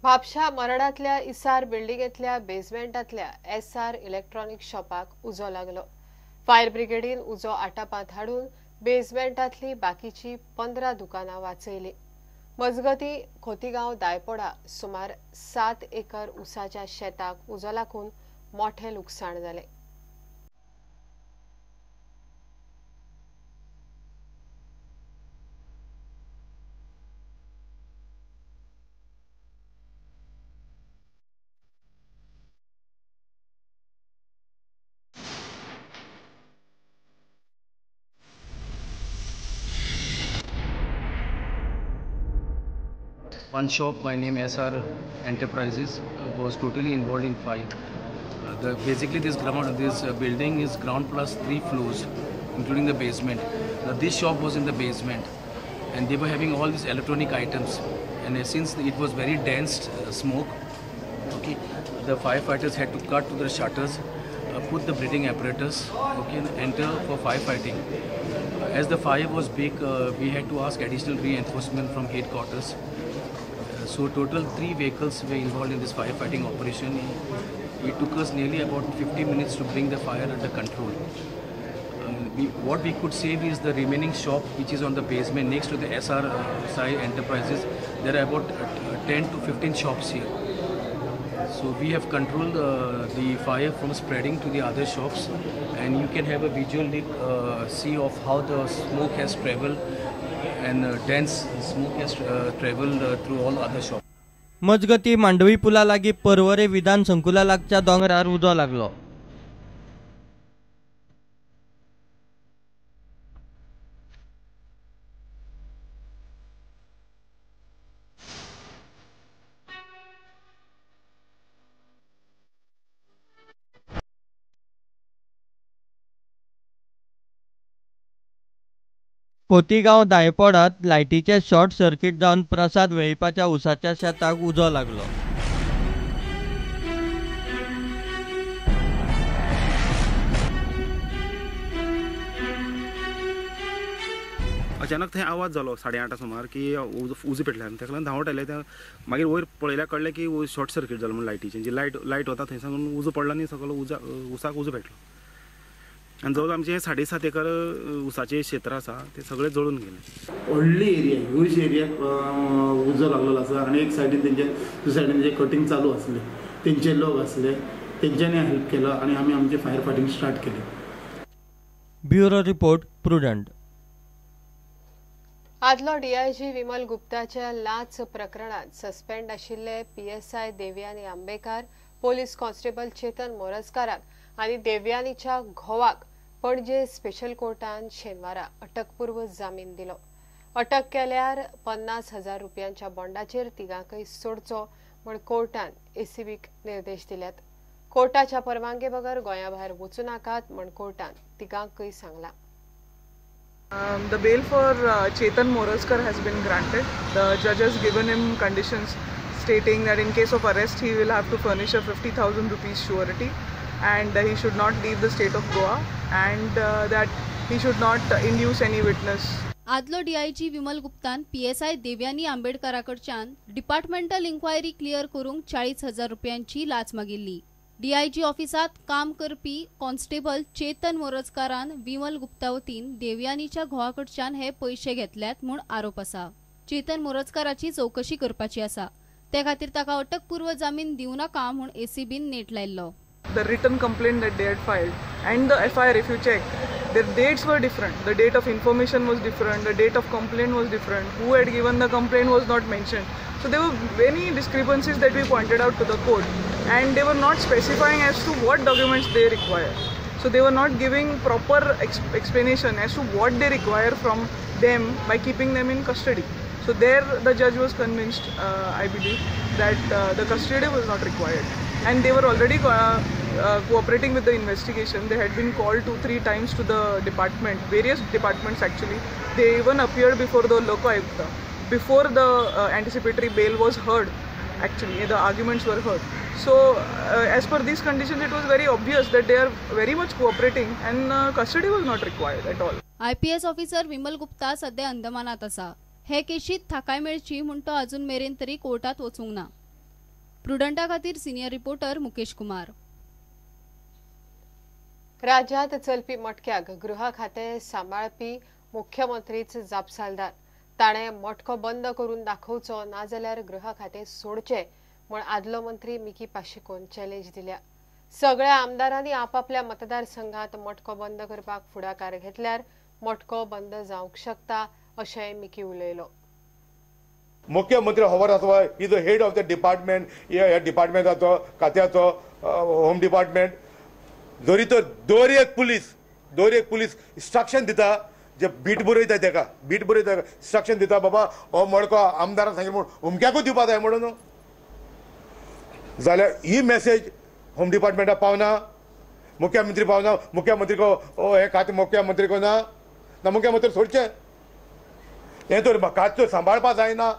म्हापशा मरडांतल्या इसार बिल्डिंगेंतल्या बेजमेंटांतल्या SR electronic शॉपाक उजो लागलो. फायर ब्रिगेडीन उजो आटापांत हाडून बेजमेंटांतली बाकीची 15 दुकानां वाचयली. मजगती खोतीगांव दायपोडा सुमार 7 एकर उसाच्या शेताक उजो लागून मोठें लुकसाण जालें. One shop by name SR Enterprises was totally involved in fire. Basically this building is ground plus 3 floors, including the basement. Now, this shop was in the basement, and they were having all these electronic items. And since it was very dense smoke, okay, the firefighters had to cut to the shutters, put the breathing apparatus, okay, and enter for firefighting. As the fire was big, we had to ask additional reinforcement from headquarters. So total 3 vehicles were involved in this firefighting operation. It took us nearly about 50 minutes to bring the fire under control. What we could save is the remaining shop, which is on the basement next to the SR Sai Enterprises. There are about 10 to 15 shops here. So we have controlled the fire from spreading to the other shops, and you can have a visual see of how the smoke has traveled and dense smoke has traveled through all other shops. मजगती मांडवी पुला लागी पर्वरे विधान संकुला लागच्या दोंगरार उजो लागलो. खोतीगांव दायपोडात लायटीचे शॉर्ट सर्किट जावन प्रसाद वेळीपाच्या उसाच्या शेताक उजो लागलो. अचानक थंय आवाज जालो 8:30 सुमार की उजो पेटल्यान, ताका लागून धांवट आयले. मागीर वयर पळयल्यार कळ्ळें की शॉर्ट सर्किट जालो म्हणून लायटीचें, जी लायट वता थंय सावन उजो पडला आनी सगळो उसाक उजो पेटलो. आनी जवळ आमचें 7.5 एकर उसाचें क्षेत्र आसा तें सगळें जळून गेलें. व्हडली एरिया, ह्यूज एरियाक उजो लागलेलो आसा आनी एक सायडीन तेंचे दुसऱ्या सायडीन तेंचे कटींग चालू आसलें, तेंचे लोक आसले, तेंच्यांनी हेल्प केलो आनी आमी आमचें फायर फायटींग स्टार्ट केलें. Bureau report, Prudent. आदलो डीआयजी विमल गुप्ताच्या लांच प्रकरणात सस्पेंड आशिल्ले PSI Devyani Ambekar, police constable Chetan मोरजकाराक आनी देवयानीच्या घोवाक पणजे स्पेशल कोर्टान शेनवारा अटकपूर्व जामीन दिलो. अटक केल्यार 50,000 रुपयांच्या बॉन्डाचेर तिगांकय सोडचो म्हूण कोर्टान एसीबीक निर्देश दिल्यात. कोर्टाच्या परवानगे बगर गोंया भायर वचूं नाकात म्हूण कोर्टान तिगांकय सांगलां. The bail for Chetan Morajkar has been granted. The judge has given him conditions stating that in case of arrest he will have to furnish a 50,000 rupees surety and he should not leave the state of Goa and that he should not induce any witness. आदलो DIG Vimal गुप्तान PSI Devyani आंबेडकराकडच्यान departmental inquiry clear करूंक 40,000 रुपयांची लाच मागिल्ली. DIG ऑफिसात काम करपी कॉन्स्टेबल चेतन मोरजकारान विमल गुप्ता वतीन देवयानीच्या घोवाकडच्यान हे पैशे घेतल्यात म्हूण आरोप आसा. चेतन मोरजकाराची चौकशी करपाची आसा, ते खातीर ताका अटकपूर्व जामीन दिवं नाका म्हूण एसीबीन नेट लायल्लो. The written complaint that they had filed and the FIR, if you check, their dates were different. The date of information was different, the date of complaint was different, who had given the complaint was not mentioned. So there were many discrepancies that we pointed out to the court, and they were not specifying as to what documents they require. So they were not giving proper explanation as to what they require from them by keeping them in custody. So there the judge was convinced, I believe, that the custody was not required. And they were already cooperating with the investigation. They had been called 2-3 times to the department, various departments actually. They even appeared before the Lokayukta, before the anticipatory bail was heard, actually, the arguments were heard. So as per these conditions, it was very obvious that they are very much cooperating and custody was not required at all. IPS officer Vimal Gupta सध्या अंदमानात आसा. हे केशीत थाकाय मेळची म्हूण तो अजून मेरेन तरी कोर्टात वचूंक ना. प्रुडंटा खातीर सिनियर रिपोर्टर मुकेश कुमार. राज्यात चलपी मटक्याक गृह खातें सांबाळपी मुख्यमंत्रीच जापसालदार. ताणें मटको बंद करून दाखोवचो, नाजाल्यार गृह खातें सोडचें म्हूण आदलो मंत्री मिकी पाशेकोन चॅलेंज दिल्या. सगळ्या आमदारांनी आपापल्या मतदारसंघात मटको बंद करपाक फुडाकार घेतल्यार मटको बंद जावंक शकता अशेंय मिकी उलयलो. मुख्यमंत्री खबर आसा, is the head of the department, ह्या डिपार्टमेंटाचो खात्याचो होम डिपार्टमेंट. जरी तर दर एक पुलीस इन्स्ट्रक्शन दिता, जे बीट बरयता तेका, बीट बरयता इन्स्ट्रक्शन दिता, बाबा हो मडको आमदारान सांगलें म्हूण अमक्याकूच दिवपा जाय म्हणून, जाल्यार ही मॅसेज होम डिपार्टमेंटाक पावना, मुख्यमंत्री पावना. मुख्यमंत्री को हें खातें मुख्यमंत्री को ना, ना मुख्यमंत्री सोडचें. हें तर खातें सांबाळपा जायना,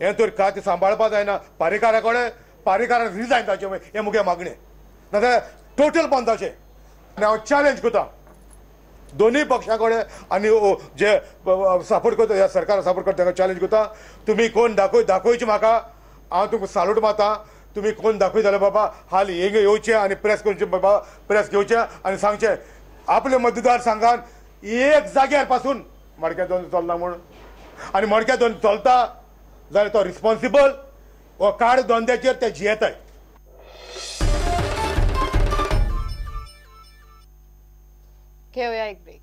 हें तर खातें सांबाळपा जायना. पारेकारा कडेन पारेकारान रिजायन जावचें हें मुगे मागणें, नाजाल्यार टोटल बंद जावचें. आनी हांव चॅलेंज करता दोनूय पक्षा कडेन आनी जे सपोर्ट करता ह्या सरकाराक सपोर्ट करता तांकां चॅलेंज करता, तुमी कोण दाखोवचें म्हाका, हांव तुमकां सालूट मारता. तुमी कोण दाखयता जाल्यार बाबा हाल हिंगा येवचें आनी प्रेस करचें, बाबा प्रेस घेवचें आनी सांगचें आपल्या मतदारसंघान एक जाग्यार पासून मडक्या दोन चलना म्हूण, आनी मडक्या दोन चलता जाल्यार तो रिस्पॉन्सिबल हो कार्ड धंद्याचेर ते जियेताय. घेऊया एक ब्रेक.